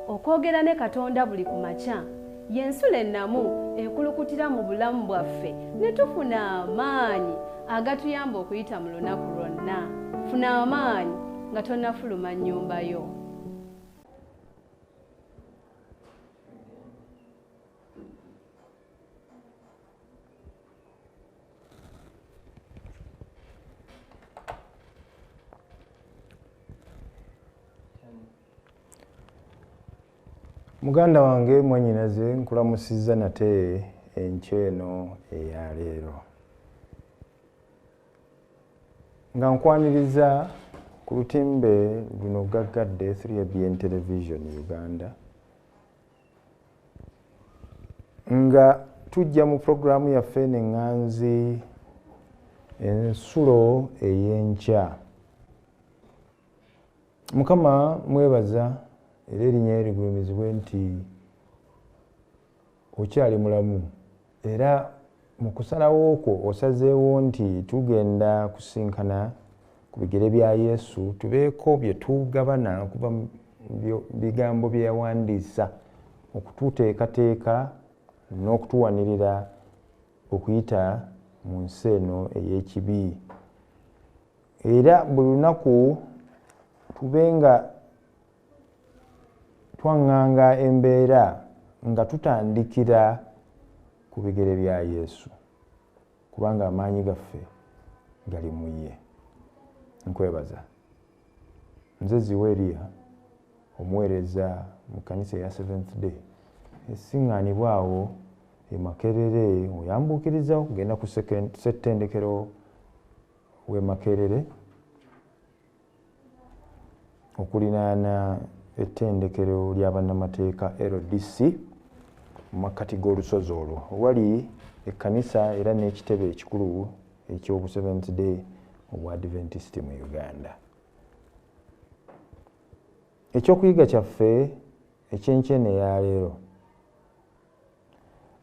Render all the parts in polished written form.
Okwogera ne Katonda buli ku makya y'ensulo ennamu ekulukutira mu bulamu bwaffe ne tufuna amaanyi agatuyamba okuyita mu lunaku lwonna. Funa amaanyi nga tonnafuluma nnyumba yo. Muganda wange, mwannyinaze, nkulamusizza nate enkya eno eya leero nga nkwaniriza ku lutimbe luno gaggadde 3ABN Television Uganda, nga tujja mu pulogulaamu yaffe eno eŋŋanzi, Ensulo ey'Enkya. Mukama mwebaza era erinnya lye ligulumizibwe nti okyali mulamu era mu kusalawo kwo osazeewo nti tugenda kusinkana ku bigere bya Yesu, tubeeko bye tugabana okuva mu bigambo bye yawandiisa okututeekateeka n'okutuwanirira okuyita mu nsi eno ey'ekibi. Era buli lunaku tube nga twaŋŋanga embeera nga tutandikira ku bigere bya Yesu, kubanga amaanyi gaffe gali mu ye. Nkwebaza. Nze Ziwa Eriya, omuweereza mu kkanisa eya Seventh Day esiŋŋaanibwa awo e Makerere, oyambuukiriza okugenda ku ssettendekero w'e Makerere okulinaana ettendekero lya bannamateeka LDC mu makkati g'olusozi olwo owali ekkanisa era n'ekitebe ekikulu eky'obu Seventh Day Obwadventist mu Uganda. Ekyokuyiga kyaffe ekyenkya eno eya leero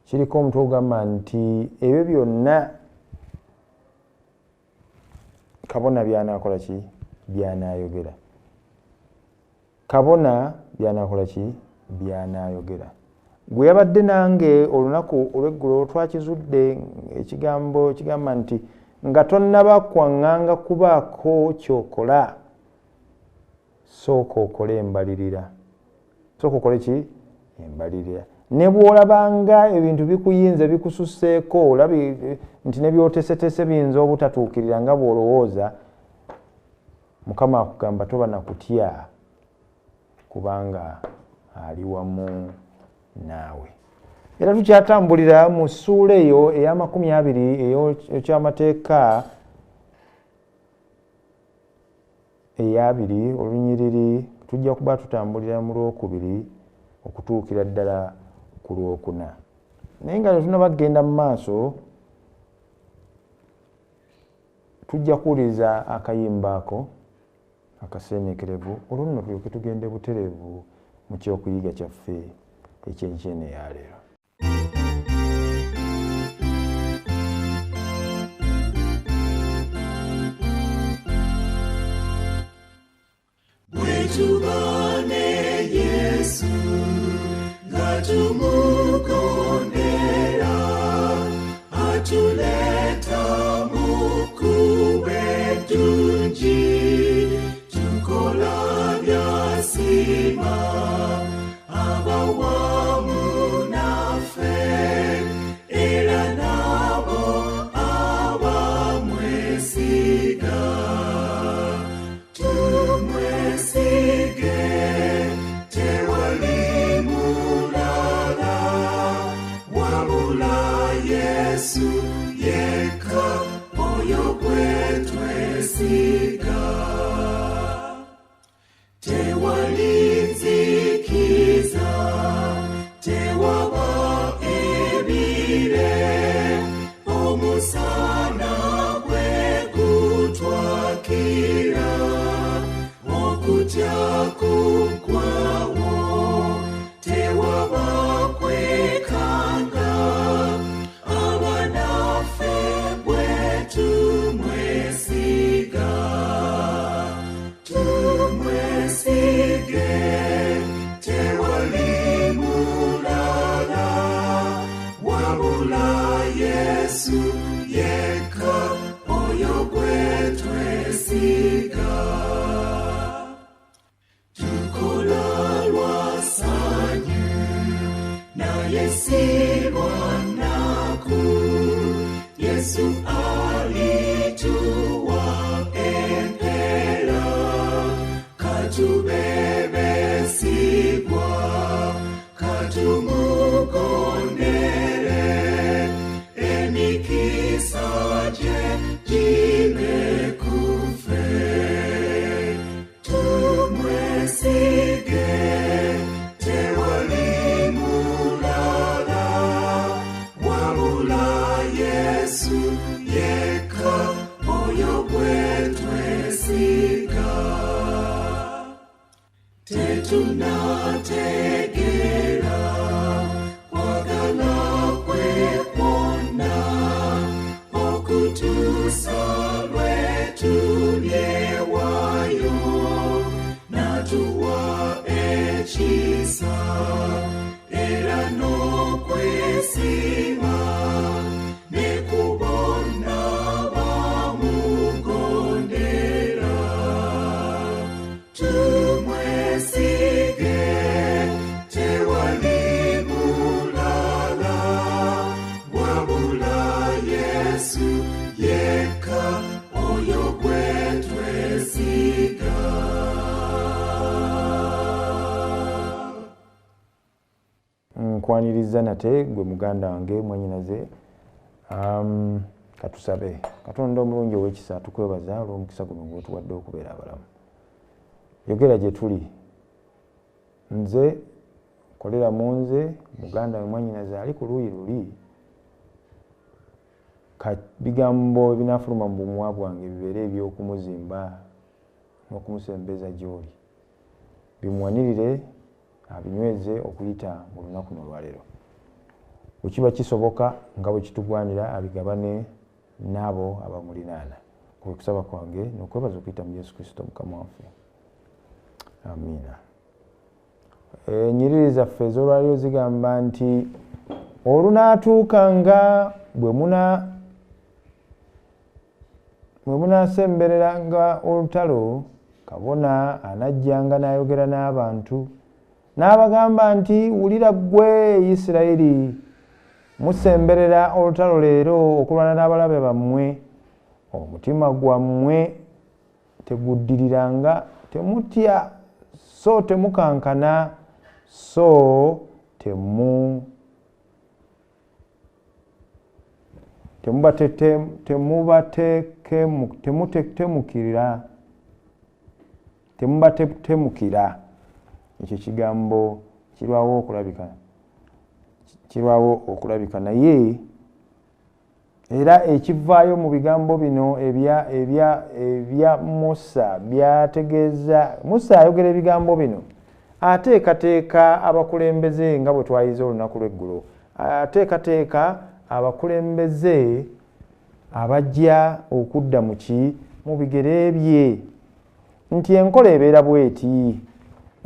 kiriko omutwe ogamba nti ebyo byonna kabona by'anaakola ki? By'anaayogera. Kabona by'anaakola ki? By'anaayogera. Gwe yabadde nange olunaku olw'eggulo twakizudde ekigambo ekigamba nti nga tonnaba kwaŋŋanga kubaako ky'okola, sooka okole embalirira. Sooka okole ki? Embalirira. Ne bw'olabanga ebintu bikuyinze bikususseeko, olabi nti ne by'oteeseteese biyinza obutatuukirira nga bw'olowooza, Mukama akugamba toba na kutya kubanga ali wamu naawe. Era tukyatambulira mu ssuula eyo ey'amakumi abiri ey'ekyamateeka ey'abiri olunyiriri, tujja kuba tutambulira mu lwokubiri okutuukira ddala ku lwokuna. Naye nga tetunnaba kugenda mu maaso, tujja kuwuliriza akayimba ako akaseeneekerevu, olwo nno tulyoke tugende butereevu mu ky'okuyiga kyaffe eky'enkya eno eya leero. Bwe tuba ne Yesu nga tumugondera, atuleeta mu kkubo eddungi, tukola by'asiima, aba wamu naffe era n'abo abamwesiga. Tumwesige, tewali mulala wabula Yesu yekka, oyo gwe twesiga. Tewali nzikiza. Yesu alituwa empera, katube besigwa, katumugondere, emikisa gye gibe ku ffe. Tumwesige, tewali mulala, wabula Yesu yekka, oyo gwe twesiga. Tetunategeera kwagala kwe kwonna, okutuusa lwe tulyewayo, n'atuwa ekisa era n'okwesiima, ne ku bonna bamugondera. Tumwesige, tewali mulala, wabula Yesu yekka, oyo gwe twesiga. Nkwaniriza nate gwe muganda wange mwannyinaze. Katusabe. Katonda omulungi ow'ekisa, tukwebaza olw'omukisa guno gw'otuwadde okubeera abalamu. Yogera gye tuli, nze kolera mu nze, muganda we mwannyinaze ali ku luuyi luli, ka bigambo ebinaafuluma mu bumwa bwange bibeere eby'okumuzimba n'okumusembeza gy'oli, bimuwanirire abinyweze okuyita mu lunaku n'olwaleero. Bwe kiba kisoboka nga bwe kitugwanira, abigabane n'abo abamulinaana. Kwe kusaba kwange n'okwebaza okuyita mu Yesu Kristo Mukama waffe. Amiina. Ennyiriri zaffe ez'olwaleero zigamba nti olunaatuukanga bwe munaasembereranga olutalo, kabona anajjanga n'ayogera n'abantu n'abagamba nti, wulira ggwe Isirayiri, musemberera olutalo leero okulwana n'abalabe bammwe, omutima gwammwe teguddiriranga, temutya, so temukankana, so temubatetemukira. Ekyo kigambo kirwawo okulabika, naye era ekivaayo mu bigambo bino ebya Musa byategeeza. Musa ayogera ebigambo bino ateekateeka abakulembeze, nga bwe twayize olunaku lw'eggulo, ateekateeka abakulembeze abajja okudda mu bigere bye, nti enkola ebeera bw'eti.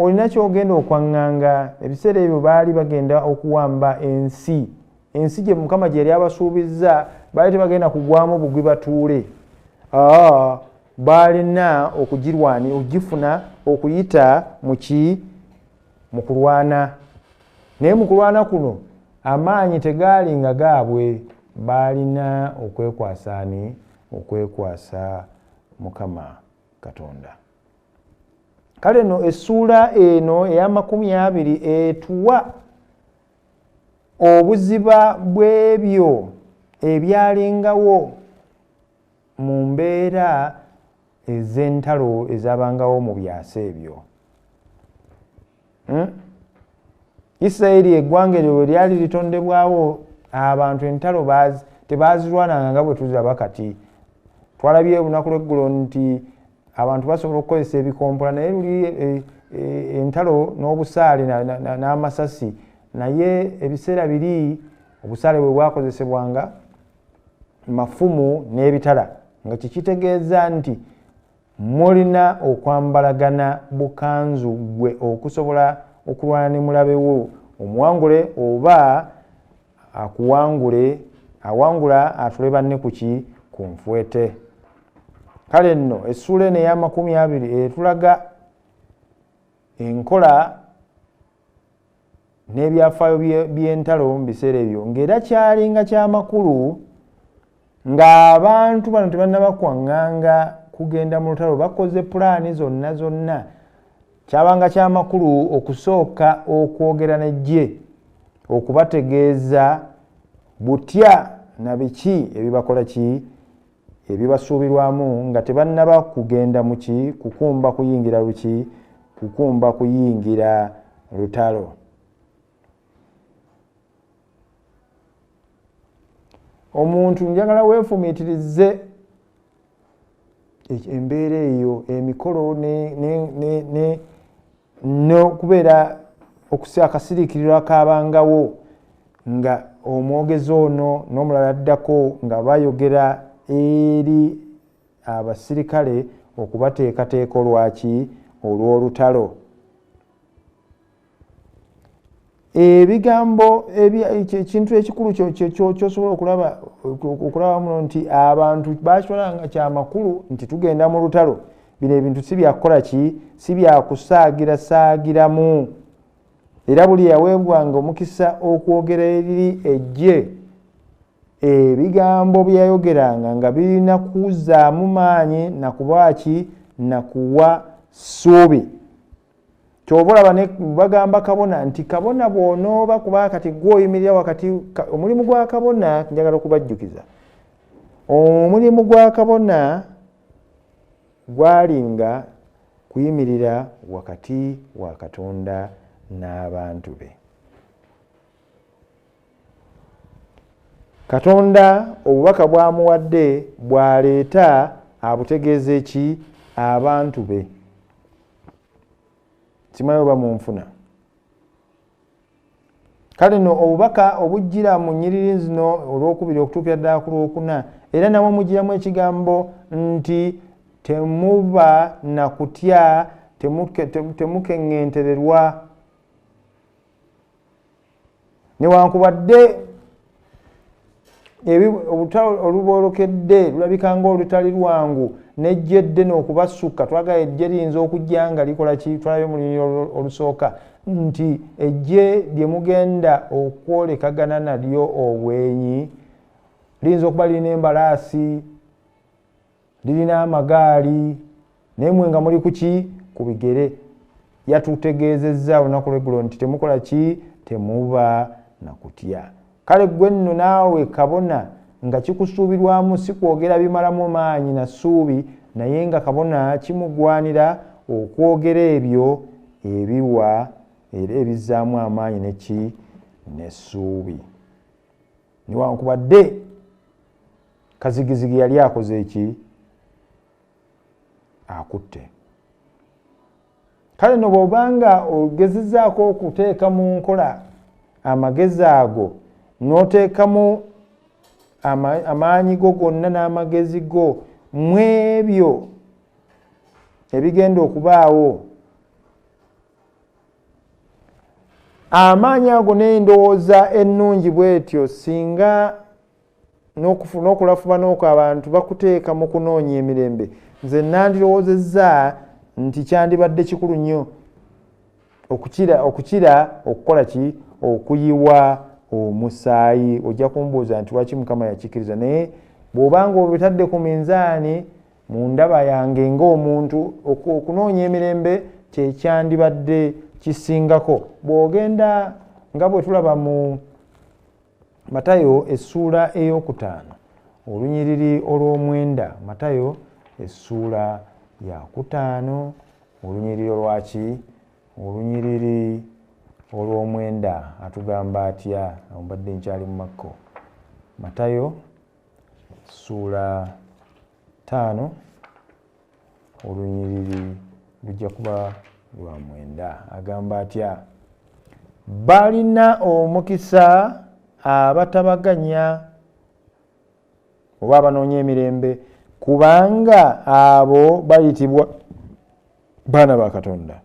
Olina ky'ogenda okwaŋŋanga. Ebiseera ebyo baali bagenda okuwamba ensi, ensi gye Mukama gye yali abasuubizza, baali tebagenda kugwamu bugwi batuule. Baalina okugirwani, okugifuna okuyita mu kulwana. Naye mu kulwana kuno amaanyi tegaali nga gaabwe, baalina okwekwasa ani? Okwekwasa Mukama Katonda. Kale nno essuula eno eya 20 etuwa obuziba bw'ebyo ebyalingawo mu mbeera ez'entalo ezabangawo mu byasa ebyo. Isirayiri eggwanga eryo bwe lyali litondebwawo, abantu entalo tebaazirwananga nga bwe tuziraba kati. Twalabye olunaku lw'eggulo nti abantu basobola okukozesa ebikompola, naye luli entalo n'obusaale n'amasasi. Naye ebiseera biri obusaale bwe bwakozesebwanga, mafumu n'ebitala, nga kikitegeeza nti mulina okwambalagana bukanzu gwe okusobola okulwana ne mulabe wo, omuwangule oba akuwangule, awangula atule banne ku nfwete. Kale nno essuula eno eya 20 etulaga enkola n'ebyafaayo by'entalo mu biseera ebyo, ng'era kyalinga kyamakulu Ng'abantu bano tebannaba kwaŋŋanga kugenda mu lutalo, bakoze pulaani zonna zonna, kyabanga kyamakulu okusooka okwogera n'eggye okubategeeza butya na biki ebibakola ki ebibasuubirwamu nga tebannaba kugenda mu ki kukumba kuyingira luki kukumba kuyingira lutalo. Omuntu njagala weefumiitirize embeera eyo, emikolo n'okubeera akasiriikiriro akabangawo nga omwogezi ono n'omulala addako nga bayogera eri abasirikale okubateekateeka olwaki olw'olutalo. Ebigambo ekintu ekikulu ky'osobola okulaba muno nti abantu bakitwala nga kyamakulu nti tugenda mu lutalo, bino ebintu si byakukola ki, si byakusaagira-saagiramu. Era buli yaweebwanga omukisa okwogera eri eggye, ebigambo bye yayogeranga nga birina kuzzaamu maanyi nakuba ki nakuwa ssuubi. Ky'oba olaba ne bagamba kabona nti kabona bw'onooba kuba kati ggwe oyimirira wakati, omulimu gwa kabona njagala okubajjukiza, omulimu gwa kabona gwalinga kuyimirira wakati wa Katonda n'abantu be. Katonda obubaka bw'amuwadde bw'aleeta abutegeeza eki abantu be. Simanyi oba munfuna. Kale nno obubaka obujjira mu nnyiriri zino olwokubiri okutuukira ddala ku lwokuna, era namwe mugiramu ekigambo nti temuba na kutya, temukeŋŋentererwa. Newankubadde olutalo oluboolekedde lulabika ng'olutali lwangu n'eggye eddene okubasukka, twagala eggye liyinza okujja nga likola ki, twalabye mu lunyiriri olusooka nti eggye lye mugenda okwolekagana nalyo obwenyi liyinza okuba lirina embalaasi, lirina amagaali, naye mwe nga muli ku ki ku bigere. Yatutegeezezza olunaku lw'eggulo nti temukola ki, temuba na kutya. Kale ggwe nno naawe kabona nga kikusuubirwamu si kwogera bimalamu maanyi na ssuubi, naye nga kabona kimugwanira okwogera ebyo ebiwa era ebizzaamu amaanyi neki n'essuubi. Newankubadde kazigizigi yali akoze eki akutte. Kale nno bw'obanga ogezezzaako okuteeka mu nkola amagezi ago n'oteekamu amaanyi go gonna n'amagezi go mu ebyo ebigenda okubaawo, amaanyi ago n'endowooza ennungi bw'etyo singa n'okulafuba n'okwo abantu bakuteeka mu kunoonya emirembe, nze nandirowoozezza nti kyandibadde kikulu nnyo okukira okukola ki okuyiwa omusaayi. Ojja kumbuuza nti lwaki Mukama yakikkiriza, naye bw'obanga obitadde ku minzaani mu ndaba yange ng'omuntu, okunoonya emirembe kye kyandibadde kisingako. Bw'ogenda nga bwe tulaba mu Matayo essuula 5 olunyiriri olw'omwenda, Matayo essuula ya 5 olunyiriri olwaki olunyiriri olw'omwenda atugamba atya? Awo mbadde nkyali mu Makko. Matayo ssuula 5 olunyiriri lujja kuba lwa 9 agamba atya? Balina omukisa abatabaganya oba abanoonya emirembe, kubanga abo bayitibwa baana ba Katonda.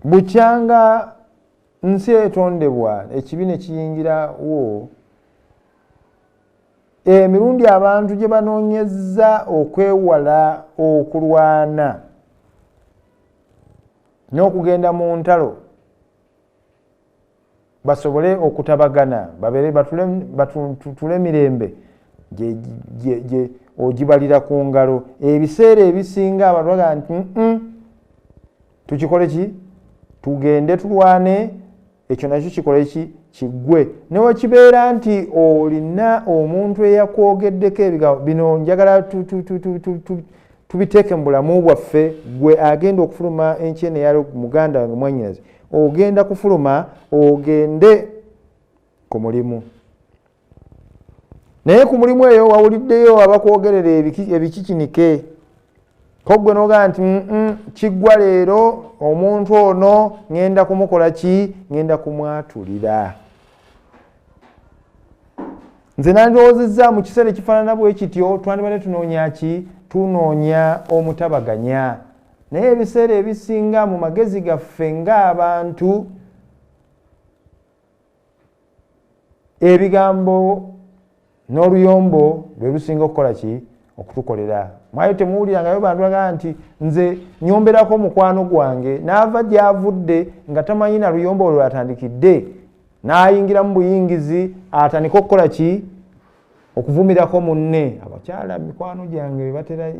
Bukyanga nsi etondebwa ekibi ne kiyingirawo, emirundi abantu gye banoonyezza okwewala okulwana n'okugenda mu ntalo basobole okutabagana, babeere batule mirembe gye ogibalira ku ngalo. Ebiseera ebisinga abantu bagamba nti tukikole ki, tugende tulwane, ekyo nakyo kikole ki, kiggwe. Ne wekibeera nti olina omuntu eyakwogeddeko ebigambo bino, njagala tubiteeke mu bulamu bwaffe. Gwe agenda okufuluma enkyene yalo muganda wange mwannyinaze, ogenda kufuluma ogende ku mulimu, naye ku mulimu eyo wawuliddeyo abakwogerera ebikikinike, ko ggwe n'ogamba nti kiggwa leero, omuntu ono ŋŋenda kumukola ki, ŋŋenda kumwatulira. Nze nandirowoozezza mu kiseera ekifaanana bwe kityo twandibadde tunoonya ki, tunoonya omutabaganya. Naye ebiseera ebisinga mu magezi gaffe ng'abantu ebigambo n'oluyombo lwe lusinga okukola ki, okutukolera. Mwayo temuwulirangayo bantu bagamba nti nze nyomberako mukwano gwange, n'ava gy'avudde nga tamanyi na luyombo olwo lwatandikidde, n'ayingira mu buyingizi atandika okukola ki, okuvumirako munne. Abakyala mikwano gyange batera,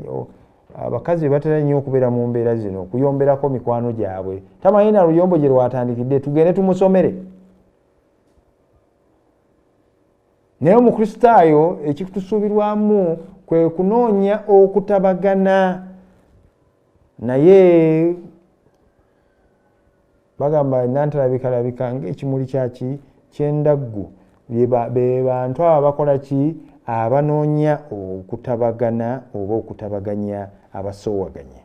abakazi batera nnyo okubeera mu mbeera zino, okuyomberako mikwano gyabwe, tamanyi na luyombo gye lwatandikidde, tugende tumusomere. Naye Omukristaayo ekitusuubirwamu kwe kunoonya okutabagana, naye bagamba nantalabika ng'ekimuli kyaki ky'endaggu. Be bantu abo abakola ki, abanoonya okutabagana oba okutabaganya abasoowaganye.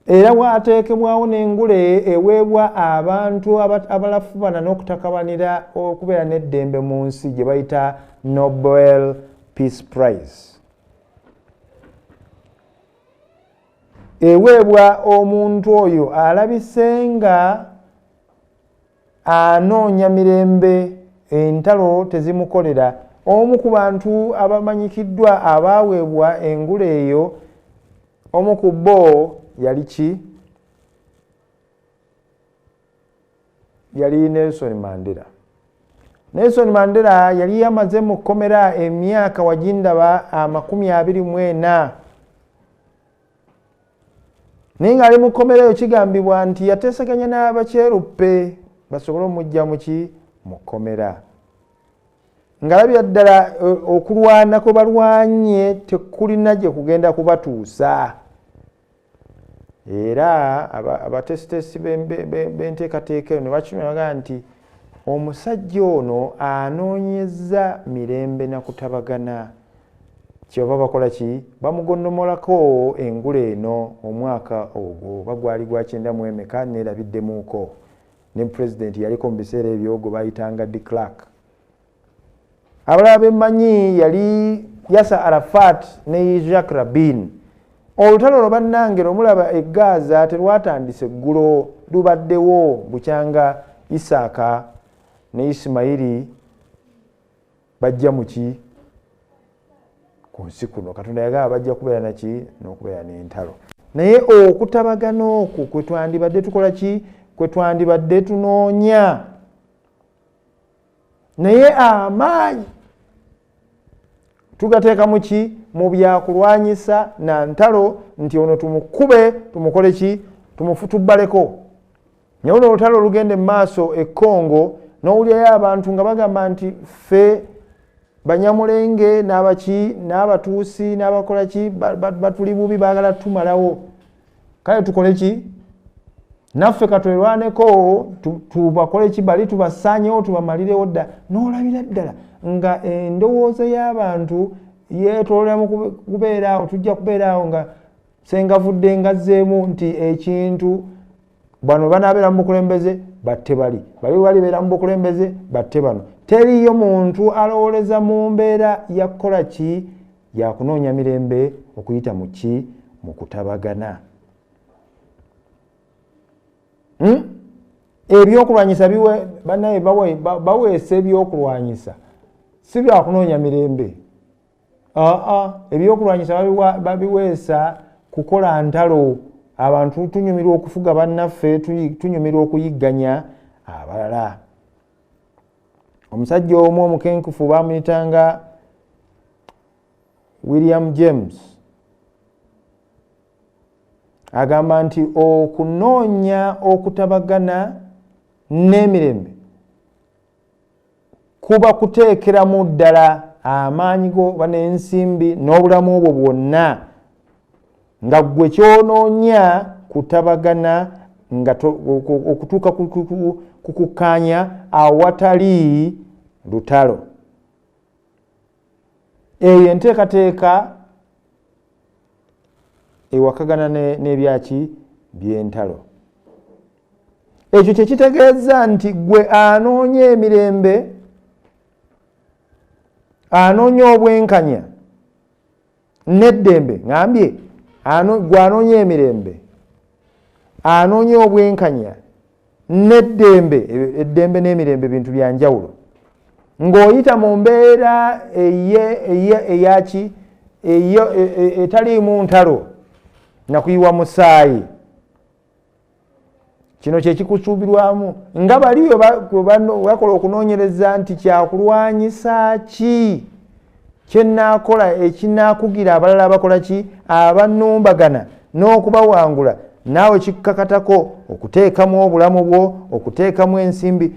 Era waateekebwawo n'engule eweebwa abantu abalafubana n'okutakabanira okubeera n'eddembe mu nsi gye bayita Nobel Peace Prize. Eweebwa omuntu oyo alabise nga anoonya mirembe, entalo tezimukolera. Omu ku bantu abamanyikiddwa abaaweebwa engule eyo, omu ku bo yali ki? Yali Nelson Mandela. Nelson Mandela yali yamaze mu kkomera emyaka wagindaba 24. Naye ng'ali mu kkomera eyo kigambibwa nti yateesaganya n'abakyeruppe basobole omuggya mu ki, mu kkomera. Ng'alabira ddala okulwana kwe balwanye tekulina gye kugenda kubatuusa. Era abatesitesi b'enteekateeka eno ne bakimanya nti omusajja ono anoonyezza mirembe na kutabagana. Kyebava bakola ki, bamugonnomolako engule eno omwaka ogwo oba gwali gwa 96, neerabiddemuuko. Ne pulezidenti yaliko mu biseera ebyo gwe bayitanga de Klerk. Abalala bemmanyi yali Yasser Arafat ne Jacques Rabin. Olutalo olwo bannange lwemulaba e Gaza terwatandise eggulo, lubaddewo bukyanga Isaaka ne Isimayiri bajja mu ki, ku nsi kuno. Katonda yagamba bajja kubeera naki, n'okubeera n'entalo. Naye okutabagana okwo kwe twandibadde tukola ki, kwe twandibadde tunoonya. Naye amaanyi tugateeka mu ki, mu byakulwanyisa na ntalo, nti ono tumukube tumukole ki, tumufutubbaleko. Naye olwo olutalo olugenda mu maaso e Congo, n'owulirayo abantu nga bagamba nti ffe Banyamulenge n'abaki n'Abatuusi n'abakola ki batuli bubi, baagala tumalawo. Kale tukole ki, naffe katwerwaneko, tubakole ki, bali tubasaanyewo tubamalirewo dda. N'olabira ddala nga endowooza y'abantu yeetoolera mu kubeera awo, tujja kubeera awo nga sengavudde ngazzeemu nti ekintu bano banaabeera mu bukulembeze batte bali, bali balibeera mu bukulembeze batte bano. Teriyo muntu alowooleza mu mbeera ya kukola ki, ya kunoonya mirembe okuyita mu ki, mu kutabagana. Ebyokulwanyisa bannaye baweesa ebyokulwanyisa si bya kunoonya mirembe. Ebyokulwanyisa babiweesa kukola ntalo. Abantu tunyumirwa okufuga bannaffe, tunyumirwa okuyigganya abalala. Omusajja omu omukenkufu bamuyitanga William James, agamba nti okunoonya okutabagana n'emirembe kuba kuteekeramu ddala amaanyi go oba n'ensimbi n'obulamu bwo bwonna, nga ggwe ky'onoonya kutabagana nga okutuuka ku kukkaanya awatali lutalo. Eyo enteekateeka ewakagana n'ebyaki by'entalo. Ekyo kye kitegeeza nti ggwe anoonya emirembe, anoonya obwenkanya n'eddembe, ngambye ggwe anoonya emirembe, anoonya obwenkanya n'eddembe, eddembe n'emirembe bintu bya njawulo, ng'oyita mu mbeera eyaki etaliimu ntalo nakuyiwa musaayi. Kino kye kikusuubirwamu nga bali bakola okunoonyereza nti kyakulwanyisa ki kye nnaakola ekinaakugira abalala abakola ki abannumbagana n'okubawangula. Naawe kikkakatako okuteekamu obulamu bwo, okuteekamu ensimbi.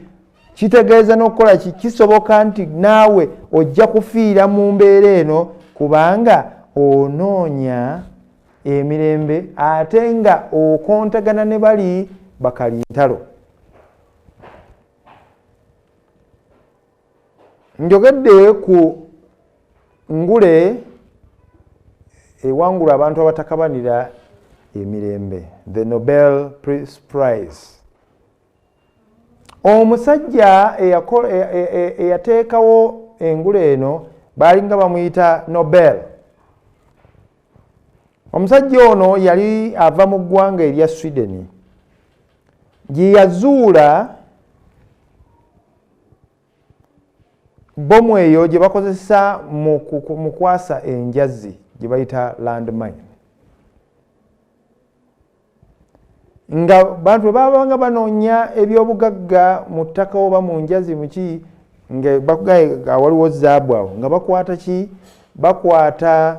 Kitegeeza n'okukola ki? Kisoboka nti naawe ojja kufiira mu mbeera eno kubanga onoonya emirembe ate nga okontagana ne bali bakalintalo. Njogedde ku ngule ewangula abantu abatakabanira emirembe, the Nobel Peace Prize. Omusajja eyateekawo engule eno baalinga bamuyita Nobel. Omusajja ono yali ava mu ggwanga erya Sweden, gye yazuula bomu eyo gye bakozesa mu kwasa enjazi gye bayita landmine. Nga bantu bwe babanga banoonya ebyobugagga mu ttaka oba mu njazi muki, nga bakugaye waliwo zaabu awo, nga bakwata ki? Bakwata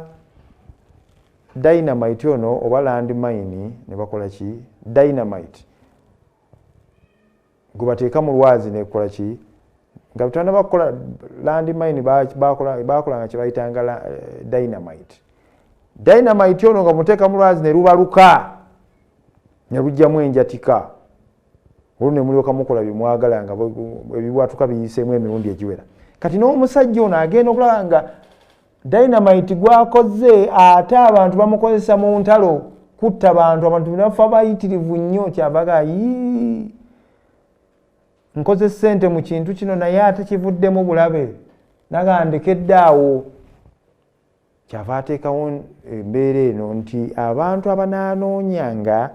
dynamite ono oba landmine ne bakola ki? Dynamite gwe bateeka mu lwazi nekola ki? Nga bitanda bakola landmine, bakolanga kye bayitanga dynamite. Dynamite ono nga muteeka mu lwazi ne lubaluka ne lujjamu enjatika, olwo ne mulyoka mukola bye mwagala nga ebibwatuka biyiseemu emirundi egiwera. Kati n'omusajja ono agenda okulaba nga dynamite gwakoze ate abantu bamukozesa mu ntalo kutta bantu, abantu bafa bayitirivu nnyo. Kyavaga yii, nkoze ssente mu kintu kino naye ate kivuddemu bulabe, naga ndekedde awo. Kyava ateekawo embeera eno nti abantu abanaanoonyanga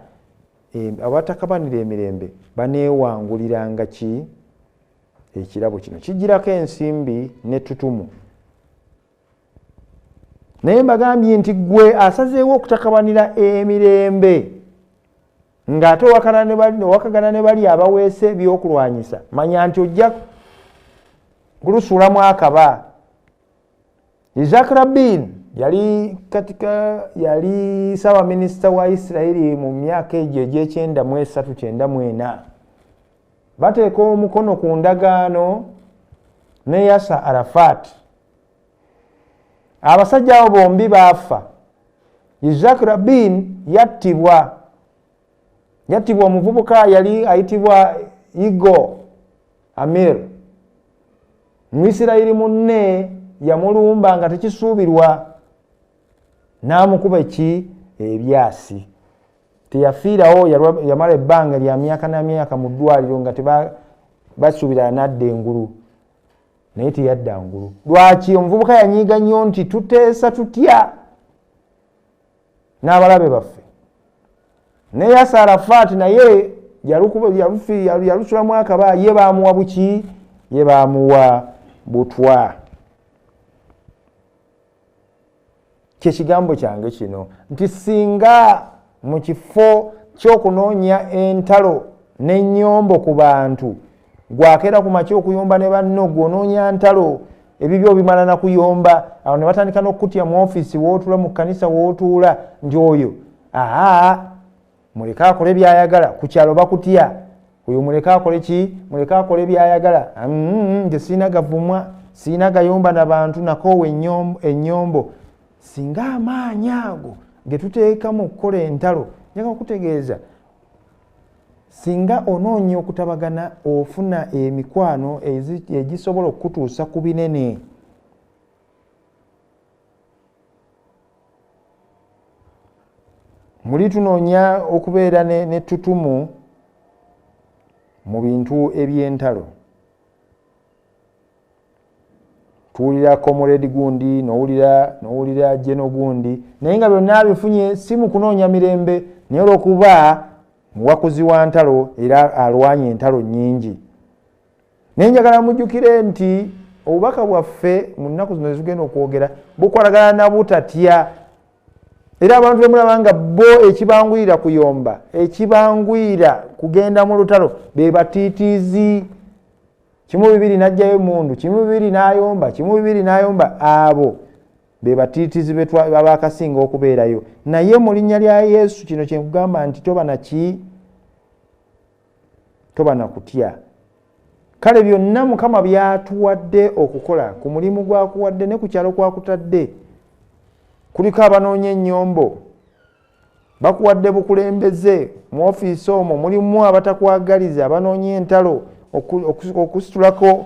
abatakabanira emirembe baneewanguliranga ki ekirabo kino kijjirako ensimbi n'ettutumu. Naye mbagambye nti ggwe asazeewo okutakabanira emirembe ng'ate owakagana ne bali abaweesa ebyokulwanyisa, manya nti ojja kulusuulamu akaba. Isaac Rabin yali katika yali ssaabaminisita wa Isirayiri mu myaka egyo egy'ekyenda mu esatu kyenda mu ena. Bateeka omukono ku ndagaano ne Yasser Arafat. Abasajja abo bombi baafa. Isaac Rabin yattibwa. Yattibwa omuvubuka yali ayitibwa Yigal Amir. Muisirayiri munne yamulumba nga tekisuubirwa, n'amukuba ki ebyasi. Teyafiirawo, yamala ebbanga lya myaka na myaka mu ddwaliro nga basuubira n'adda engulu, naye teyadda ngulu. Lwaki? Omuvubuka yanyiiga nnyo nti tuteesa tutya n'abalabe baffe. Ne Yasser Arafat naye yalusulamu akaba, ye baamuwa buki? Ye baamuwa butwa. Kye kigambo kyange kino nti singa mu kifo ky'okunoonya entalo n'ennyombo ku bantu, gwakeera ku makya okuyomba ne banno, gw'onoonya ntalo, ebibyo bimala na kuyomba, awo ne batandika n'okukutya mu ofiisi w'otuula, mu kkanisa w'otuula, nti oyo aa muleke akole by'ayagala, ku kyalo bakutya, oyo muleke akole ki, muleke akole by'ayagala, nze sirina gavumwa, sirina gayomba na bantu, nakoowa ennyombo. Singa amaanyi ago ge tuteeka mu kukola entalo, njagala okutegeeza, singa onoonya okutabagana, ofuna emikwano egisobola okukutuusa ku binene. Muli tunoonya okubeera n'ettutumu mu bintu eby'entalo. Tuwulira comrade gundi, n'owulira geno gundi, naye nga byonna abifunye si mu kunoonya mirembe, naye olw'okuba muwakuzi wa ntalo era alwanye entalo nnyingi. Naye njagala mujjukire nti obubaka bwaffe mu nnaku zino zetugenda okwogera bukwatagana na butatya. Era abantu bemulaba nga bo ekibanguyira kuyomba, ekibanguyira kugenda mu lutalo, be batiitiizi. Kimu bibiri n'aggyayo emmundu, kimu bibiri n'ayomba, kimu bibiri n'ayomba, abo be batiitiizi babakasinga okubeerayo. Naye mu linnya lya Yesu kino kye nkugamba nti toba na ki, toba na kutya. Kale byonna Mukama by'atuwadde okukola, ku mulimu gw'akuwadde ne ku kyalo kw'akutadde, kuliko abanoonya ennyombo, bakuwadde bukulembeze mu ofiisi omwo, mulimu abatakwagaliza, abanoonya entalo, okusitulako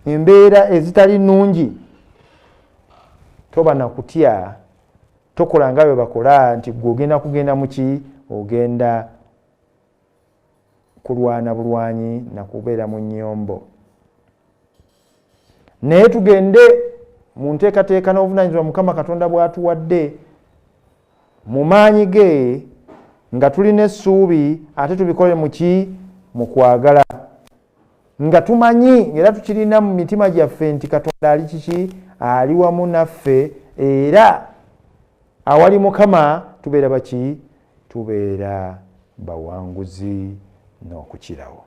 embeera ezitali nnungi. Toba na kutya, tokola nga bwe bakola nti ggwe ogenda kugenda mu ki, ogenda kulwana bulwanyi na kubeera mu nnyombo. Naye tugende mu nteekateeka n'obuvunaanyizibwa Mukama Katonda bw'atuwadde mu maanyi ge, nga tulina essuubi, ate tubikole mu ki, mu kwagala, nga tumanyi era tukirina mu mitima gyaffe nti Katonda ali kiki, ali wamu naffe, era awali Mukama tubeera baki, tubeera bawanguzi n'okukirawo.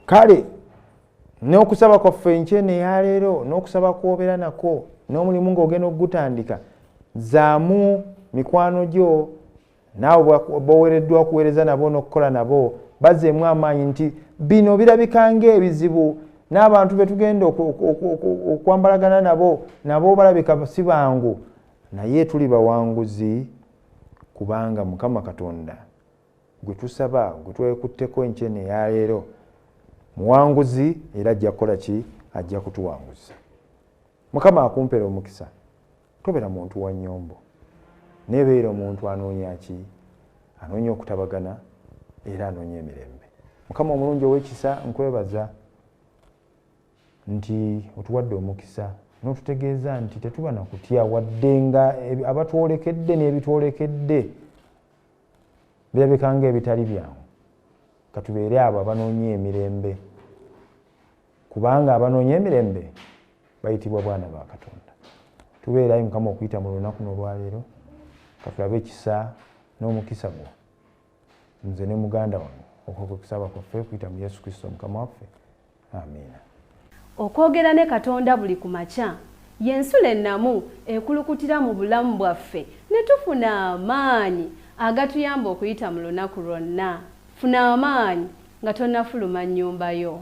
Kale n'okusaba kwaffe enkyene ya leero, n'okusaba kw'obeera nako, n'omulimu ng'ogenda okugutandika, zaamu mikwano gyo naawe b'oweereddwa okuweereza nabo n'okukola nabo, bazzeemu amaanyi nti bino birabika ng'ebizibu, n'abantu be tugenda okwambalagana nabo, nabo balabika si bangu, naye tuli bawanguzi kubanga Mukama Katonda gwe tusaba, gwe twekutteko enkyene ya leero, muwanguzi era ajja kukola ki, ajja kutuwanguza. Mukama akumpera omukisa. Tobeera muntu wa nnyombo, naye beera omuntu anoonya ki, anoonya okutabagana era anoonya emirembe. Mukama omulungi ow'ekisa, nkwebaza nti otuwadde omukisa n'otutegeeza nti tetuba na kutya, wadde nga abatwolekedde n'ebitwolekedde birabika ng'ebitali byangu. Katubeere abo abanoonya emirembe, kubanga abanoonya emirembe bayitibwa bwana ba Katonda. Tubeerayo Mukama okuyita mu lunaku n'olwaleero, katulabe ekisa n'omukisa gwo, nze ne muganda wange, okwo kwe kusaba kwaffe kuyita mu Yesu Kristo Mukama waffe. Amiina. Okwogera ne Katonda buli ku makya y'ensulo ennamu ekulukutira mu bulamu bwaffe ne tufuna amaanyi agatuyamba okuyita mu lunaku lwonna. Funa amaanyi nga tonnafuluma nnyumba yo.